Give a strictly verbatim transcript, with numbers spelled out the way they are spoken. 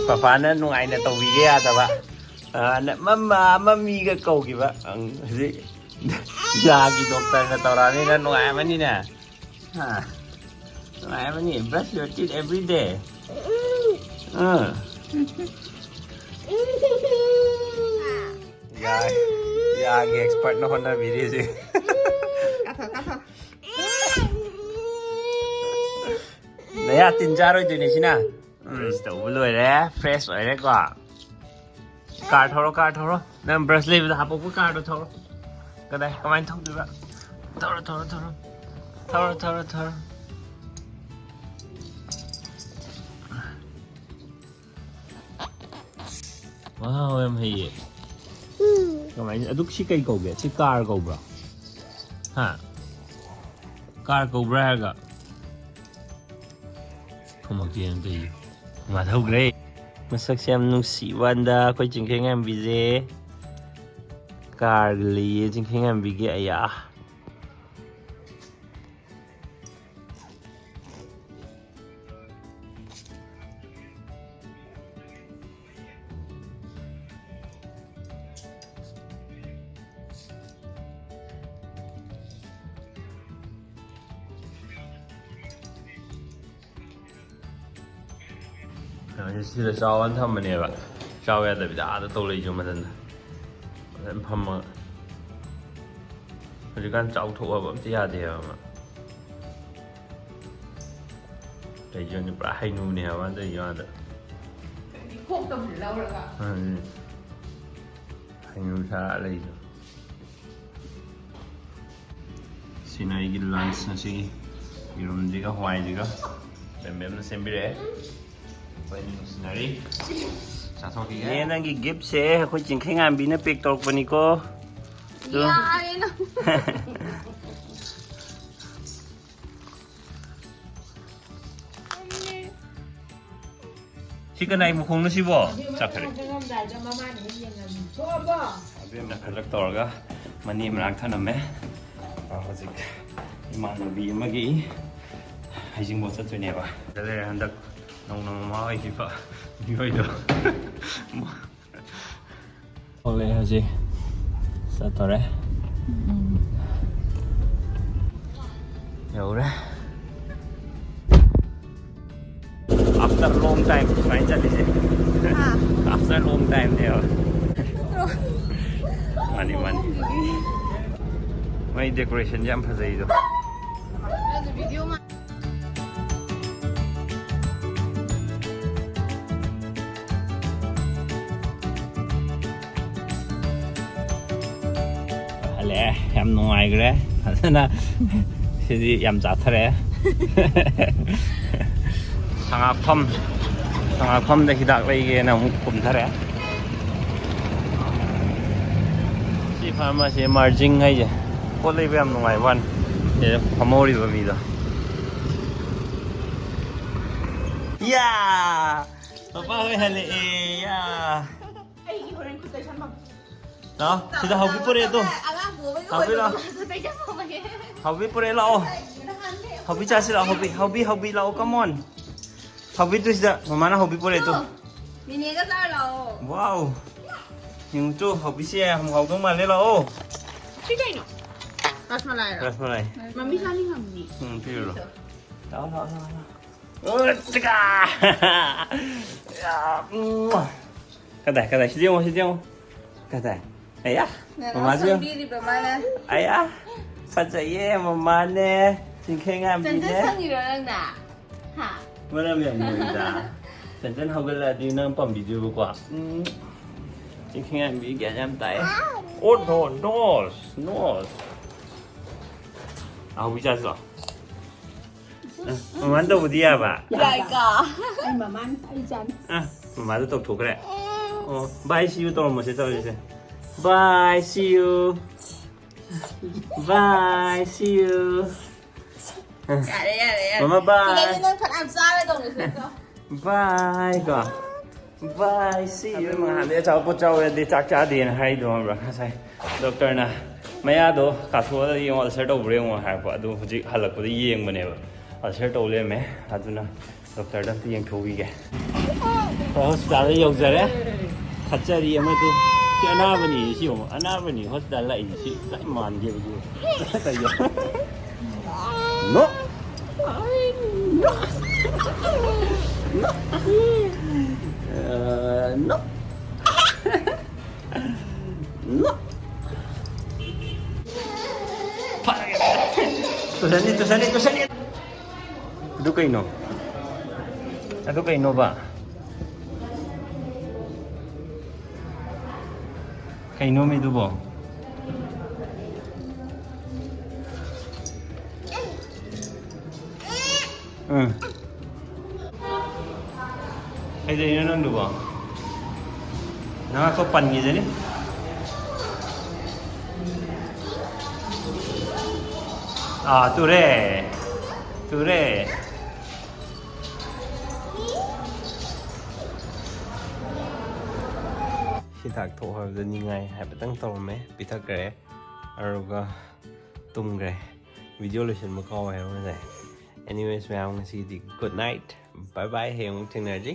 ꯄꯄꯥꯅ ꯅꯨꯡꯉꯥꯏꯅ ꯇꯧꯕꯤꯒꯦ ꯌꯥꯗꯕ꯫ ꯑ, ꯅ-, ꯃꯃꯥ, ꯃꯃꯤꯒ ꯀꯧꯈꯤꯕ꯫ ꯑꯪ, ꯍꯧꯖꯤꯛ ꯌꯥꯒꯤ ꯗꯣꯛꯇꯔꯅ ꯇꯧꯔꯛꯑꯅꯤꯅ ꯅꯨꯡꯉꯥꯏꯔꯝꯃꯅꯤꯅꯦ꯫ ꯍꯥ? ꯅꯨꯡꯉꯥꯏꯔꯝꯃꯅꯤ꯫ Brush your teeth every day. ꯑ꯫ ꯌꯥ-, ꯌꯥꯒꯤ ꯑꯦꯛꯁꯄꯔꯠꯅ ꯍꯣꯠꯅꯕꯤꯔꯤ ꯍꯧꯖꯤꯛ꯫ ꯅꯌꯥ ꯇꯤꯟ ꯆꯥꯔꯣꯏꯗꯣꯏꯅꯦ ꯁꯤꯅ꯫ ꯕ꯭ꯔꯁ ꯇꯧꯕ ꯂꯣꯏꯔꯦ, ꯐ꯭ꯔꯦꯁ ꯑꯣꯏꯔꯦꯀꯣ꯫ ꯀꯥꯔ ꯊꯧꯔꯣ, ꯀꯥꯔ ꯊꯧꯔꯣ꯫ ꯅꯪ ꯕ꯭ꯔꯁ ꯂꯩꯕꯗ ꯍꯥꯄꯛꯄ ꯀꯥꯔꯗꯣ ꯊꯧꯔꯣ꯫ ꯀꯗꯥꯏ, ꯀꯃꯥꯏꯅ ꯊꯧꯗꯣꯏꯕ? ꯊꯧꯔꯣ, ꯊꯧꯔꯣ, ꯊꯧꯔꯣ꯫ ꯊꯧꯔꯣ, ꯊꯧꯔꯣ, ꯊꯧꯔꯣ꯫ ꯋꯥꯎ, ꯌꯥꯝ ꯍꯩꯌꯦ꯫ ꯀꯃꯥꯏꯅ, ꯑꯗꯨ ꯁꯤ ꯀꯩ ꯀꯧꯒꯦ? ꯁꯤ ꯀꯥꯔ ꯀꯧꯕ꯭ꯔꯥ? ꯍꯥ? ꯀꯥꯔ ꯀꯧꯕ꯭ꯔꯥ ꯍꯥꯏꯔꯒ? ꯈꯨꯝꯃꯛꯇꯦ ꯑꯝꯇ ꯌꯦꯡꯉꯨ꯫ ꯃꯥ ꯊꯧꯈ꯭ꯔꯦ꯫ ꯃꯁꯛꯁꯦ ꯌꯥꯝ ꯅꯨꯡꯁꯤ ꯋꯥꯟꯗ ꯑꯩꯈꯣꯏ ꯆꯤꯡꯈꯩꯉꯥꯟꯕꯤꯁꯦ꯫ ꯀꯥꯔꯒ ꯂꯩꯌꯦ ꯆꯤꯡꯈꯩꯉꯥꯟꯕꯤꯒꯤ꯫ ꯑꯌꯥ꯫ ꯀꯩꯅꯣꯁꯦ ꯁꯤꯗ ꯆꯥꯎ ꯍꯥꯏꯅ ꯊꯝꯕꯅꯦꯕ꯫ ꯆꯥꯎ ꯌꯥꯗꯕꯤꯗ ꯑꯥꯗ ꯇꯧ ꯂꯩꯁꯨ ꯃꯊꯟꯇ꯫ ꯐꯖꯅ ꯐꯝꯃꯒ꯫ ꯍꯧꯖꯤꯛꯀꯥꯟ ꯆꯥꯎ ꯊꯣꯛꯑꯕ ꯑꯝꯇ ꯌꯥꯗꯦꯕ ꯑꯃ꯫ ꯂꯩꯖꯣꯟꯁꯦ ꯄꯨꯔꯥ ꯍꯩꯅꯨꯅꯦ ꯍꯥꯏꯕ ꯃꯥꯅ ꯇꯧꯔꯤꯁꯦ ꯑꯥꯗ꯫ ꯈꯣꯛꯇꯕꯨ ꯂꯧꯔꯒ꯫ ꯑꯗꯨꯅꯦ꯫ ꯍꯩꯅꯨ ꯁꯥꯔ ꯂꯩꯗꯣ꯫ ꯁꯤꯅ ꯑꯩꯒꯤ ꯂꯟꯁ ꯉꯁꯤꯒꯤ꯫ ꯌꯦꯔꯨꯝꯁꯤꯒ ꯍꯋꯥꯏꯁꯤꯒ ꯕꯦꯝꯕꯦꯝꯅ ꯁꯦꯝꯕꯤꯔꯛꯑꯦ꯫ ꯑꯩꯈꯣꯏ ꯑꯅꯤ ꯅꯨꯡꯁꯤꯅꯔꯤ꯫ ꯆꯥꯊꯣꯛꯈꯤꯒꯦ꯫ ꯅꯦ, ꯅꯪꯒꯤ ꯒꯤꯐꯁꯦ ꯑꯩꯈꯣꯏ ꯆꯤꯡꯈꯩꯉꯥꯟꯕꯤꯅ ꯄꯦꯛ ꯇꯧꯔꯛꯄꯅꯤꯀꯣ꯫ ꯑꯗꯨꯝ ꯌꯥꯔꯦ ꯅꯪ꯫ ꯁꯤ ꯀꯅꯥꯏ ꯃꯈꯣꯡꯅꯣ ꯁꯤꯕꯣ? ꯆꯠꯈ꯭ꯔꯦ꯫ ꯆꯪꯉꯝꯗꯥꯏꯗ ꯃꯃꯥꯅ ꯍꯦꯛ ꯌꯦꯡꯉꯝꯃꯤ꯫ ꯊꯣꯛꯑꯕꯣ? ꯑꯕꯦꯝꯅ ꯈꯗ꯭ꯔꯛ ꯇꯧꯔꯒ ꯃꯅꯦ ꯃꯅꯥꯛ ꯊꯅꯝꯃꯦ꯫ ꯑ, ꯍꯧꯖꯤꯛ ꯏꯃꯥꯟꯅꯕꯤ ꯑꯃꯒꯤ ꯍꯩꯖꯤꯡꯄꯣꯠ ꯆꯠꯇꯣꯏꯅꯦꯕ꯫ ꯁꯤꯗ ꯂꯩꯔꯦ ꯍꯟꯗꯛ ꯅꯧꯅ ꯃꯃꯥ ꯑꯣꯏꯈꯤꯕ ꯃꯤꯑꯣꯏꯗꯣ꯫ ꯊꯣꯛꯂꯛꯑꯦ ꯍꯧꯖꯤꯛ꯫ ꯆꯠꯇꯣꯔꯦ꯫ ꯌꯧꯔꯦ꯫ After long time ꯁꯨꯃꯥꯏꯅ ꯆꯠꯂꯤꯁꯦ꯫ After long time ꯅꯦꯕ꯫ ꯃꯥꯅꯤ, ꯃꯥꯅꯤ꯫ ꯃꯣꯏ decoration ꯁꯦ ꯌꯥꯝ ꯐꯖꯩꯗꯣ꯫ ꯍꯜꯂꯛꯑꯦ꯫ ꯌꯥꯝ ꯅꯨꯡꯉꯥꯏꯈ꯭ꯔꯦ꯫ ꯐꯖꯅ ꯁꯤꯗꯤ ꯌꯥꯝ ꯆꯥꯊꯔꯛꯑꯦ꯫ ꯁꯉꯥꯛꯐꯝ, ꯁꯉꯥꯛꯐꯝꯗ ꯍꯤꯗꯥꯛ ꯂꯩꯒꯦꯅ ꯑꯃꯨꯛ ꯀꯨꯝꯊꯔꯦ꯫ ꯁꯤ pharmacy ꯃꯥꯔꯖꯤꯡ ꯍꯥꯏꯁꯦ ꯄꯣꯠ ꯂꯩꯕ ꯌꯥꯝ ꯅꯨꯡꯉꯥꯏꯕ ꯋꯥꯅꯤ꯫ ꯁꯤꯗ ꯐꯝꯍꯧꯔꯤꯕ ꯃꯤꯗꯣ꯫ ꯌꯥ! ꯄꯄꯥ ꯍꯣꯏ ꯍꯜꯂꯛꯑꯦ꯫ ꯌꯥ! ꯑꯩꯒꯤ ꯍꯣꯔꯦꯟ ꯈꯨꯠꯇ ꯁꯝꯕꯝ꯫ ꯂꯥꯛꯑꯣ, ꯁꯤꯗ ꯍꯥꯎꯕꯤ ꯄꯨꯔꯛꯑꯦ ꯑꯗꯣ꯫ ꯑꯉꯥꯡ ꯄꯣꯕꯒꯤ ꯍꯥꯎꯕꯤ ꯂꯥꯛꯑꯣ꯫ ꯑꯣꯏꯕꯗꯣ ꯇꯩꯖꯕ ꯍꯧꯔꯒꯦ꯫ ꯍꯥꯎꯕꯤ ꯄꯨꯔꯛꯑꯦ, ꯂꯥꯛꯑꯣ꯫ ꯅꯍꯥꯟꯗꯤ ꯍꯥꯎꯕꯤ ꯆꯥꯁꯤ ꯂꯥꯛꯑꯣ, ꯍꯥꯎꯕꯤ, ꯍꯥꯎꯕꯤ, ꯍꯥꯎꯕꯤ ꯂꯥꯛꯑꯣ, come on꯫ ꯍꯥꯎꯕꯤꯗꯨ ꯁꯤꯗ ꯃꯃꯥꯅ ꯍꯥꯎꯕꯤ ꯄꯨꯔꯛꯑꯦ ꯇꯨ꯫ ꯅꯤꯅꯦꯒ ꯆꯥꯔ ꯂꯥꯛꯑꯣ꯫ Wow꯫ ꯌꯦꯡꯉꯨ ꯇꯨ, ꯍꯥꯎꯕꯤꯁꯦ ꯌꯥꯝ ꯍꯥꯎꯗꯧ ꯃꯥꯜꯂꯦ, ꯂꯥꯛꯑꯣ꯫ ꯁꯤ ꯀꯩꯅꯣ? ꯔꯁꯃꯂꯥꯏꯔꯣ? ꯔꯁꯃꯂꯥꯏ꯫ ꯃꯃꯤ ꯆꯥꯅꯤꯡꯉꯝꯅꯤ꯫ ꯎꯝ, ꯄꯤꯔꯨꯔꯣ꯫ ꯂꯥꯛꯑꯣ, ꯂꯥꯛꯑꯣ, ꯂꯥꯛꯑꯣ, ꯂꯥꯛꯑꯣ꯫ ꯑꯣ, ꯆꯤꯀꯥ! ꯌꯥ, ꯎꯝ꯫ ꯀꯗꯥꯏ, ꯀꯗꯥꯏ? ꯁꯤꯗ ꯌꯦꯡꯉꯣ, ꯁꯤꯗ ꯌꯦꯡꯉꯣ꯫ ꯀꯗꯥꯏ? ꯑꯌꯥ, ꯅꯅꯥꯎ ꯃꯃꯥꯁꯨ ꯌꯦꯡꯉꯣ꯫ ꯁꯣꯝꯕꯤꯔꯤꯕ ꯃꯥꯅ꯫ ꯑꯌꯥ, ꯐꯖꯩꯌꯦ, ꯃꯃꯥꯅꯦ꯫ ꯆꯤꯡꯈꯩ ꯉꯥꯟꯕꯤꯅꯦ꯫ ꯆꯟꯗꯟ ꯁꯪꯉꯤꯔꯣ ꯅꯪꯅ? ꯍꯥ? ꯃꯔꯝ ꯌꯥꯝ ꯃꯣꯛꯏꯗ꯫ ꯆꯟꯗꯟ ꯍꯧꯒꯠꯂꯛꯑꯗꯤ ꯅꯪ ꯄꯥꯝꯕꯤꯗꯣꯏꯕꯀꯣ꯫ ꯎꯝ꯫ ꯆꯤꯡꯈꯩ ꯉꯥꯟꯕꯤ ꯒ꯭ꯌꯥꯟ ꯌꯥꯝ ꯇꯥꯏ꯫ ꯑꯣ, no, no, no꯫ ꯑꯍꯧꯕꯤ ꯆꯥꯁꯤ ꯂꯥꯛꯑꯣ꯫ ꯑ, ꯃꯃꯥꯅ ꯇꯧꯕꯗꯤ ꯌꯥꯕ? ꯌꯥꯏꯀꯣ꯫ ꯑꯩ ꯃꯃꯥꯅ ꯑꯩ ꯆꯥꯅꯤ꯫ ꯑ, ꯃꯃꯥꯗ ꯇꯧꯊꯣꯛꯈ꯭ꯔꯦ꯫ ꯑꯣ, bye, see you ꯇꯧꯔꯝꯃꯣꯁꯦ ꯇꯧꯔꯤꯁꯦ꯫ Bye, see you꯫ Bye, see you꯫ ꯌꯥꯔꯦ, ꯌꯥꯔꯦ, ꯌꯥꯔꯦ꯫ ꯃꯃꯥ, bye꯫ ꯁꯤꯗꯩꯗꯤ ꯅꯪ ꯐꯅꯌꯥꯝ ꯆꯥꯔꯗꯧꯅꯤ, ꯁꯤꯗ꯫ Bye ꯀꯣ꯫ Bye, see you꯫ ꯑꯗꯨ ꯅꯍꯥꯟꯗꯩ ꯑꯆꯥꯄꯣꯠ ꯆꯥꯎ ꯌꯥꯗꯦ, ꯆꯥꯛ ꯆꯥꯗꯦꯅ ꯍꯥꯏꯗꯣ ꯈꯪꯕ꯭ꯔꯥ? ꯉꯁꯥꯏ doctorꯅ ꯃꯌꯥꯗꯣ ꯀꯥꯊꯣꯛꯑꯒ ꯌꯦꯡꯉꯣ, ulcer ꯇꯧꯕ꯭ꯔꯥ ꯌꯦꯡꯉꯣ ꯍꯥꯏꯔꯛꯄ꯫ ꯑꯗꯨ ꯍꯧꯖꯤꯛ ꯍꯜꯂꯛꯄꯗ ꯌꯦꯡꯕꯅꯦꯕ, ulcer ꯇꯧ ꯂꯩꯔꯝꯃꯦ꯫ ꯑꯗꯨꯅ ꯗꯣꯛꯇꯔꯗ ꯑꯝꯇ ꯌꯦꯡꯊꯣꯛꯈꯤꯒꯦ꯫ ꯍꯣꯏ, ꯍꯣꯁꯄꯤꯇꯥꯜꯗ ꯌꯧꯖꯔꯦ꯫ ꯈꯠꯆꯔꯤ ꯑꯃꯗꯨ꯫ ꯁꯤ ꯑꯅꯥꯕꯅꯤ, ꯁꯤ ꯌꯦꯡꯉꯣ꯫ ꯑꯅꯥꯕꯅꯤ ꯍꯣꯁꯄꯤꯇꯥꯜ ꯂꯥꯛꯏꯁꯤ꯫ ꯁꯤ ꯀꯔꯤ ꯃꯥꯟꯒꯦꯕꯗꯨ? ꯅꯣ! ꯅꯣ! ꯑ, ꯅꯣ! ꯅꯣ! ꯇꯨꯁꯟꯅꯤ, ꯇꯨꯁꯟꯅꯤ, ꯇꯨꯁꯟꯅꯤ! ꯑꯗꯨ ꯀꯩꯅꯣ? ꯑꯗꯨ ꯀꯩꯅꯣꯕ? ꯀꯩꯅꯣꯃꯤ ꯑꯗꯨꯕꯣ? ꯎꯝ꯫ ꯀꯩꯗꯧꯔꯤꯅꯣ ꯅꯪꯗꯨꯕꯣ? ꯅꯪ ꯑꯇꯣꯞ ꯄꯟꯈꯤꯁꯤꯅꯤ꯫ ꯑꯥ, ꯇꯨꯔꯦ꯫ ꯇꯨꯔꯦ꯫ ꯍꯤꯗꯥꯛ ꯊꯣꯛ ꯍꯥꯏꯕꯗ ꯅꯤꯡꯉꯥꯏ ꯍꯥꯏꯐꯦꯠꯇꯪ ꯇꯧꯔꯝꯃꯦ, ꯄꯤꯊꯛꯈ꯭ꯔꯦ꯫ ꯑꯗꯨꯒ ꯇꯨꯝꯈ꯭ꯔꯦ꯫ ꯚꯤꯗꯤꯑꯣ ꯂꯣꯏꯁꯤꯟꯕ ꯀꯥꯎꯋꯦ ꯍꯥꯏꯕ ꯉꯁꯥꯏ꯫ Anyways, ꯃꯌꯥꯝ, ꯉꯁꯤꯒꯤꯗꯤ good night, bye bye, ꯍꯌꯦꯡ ꯑꯃꯨꯛ ꯊꯦꯡꯅꯔꯁꯤ꯫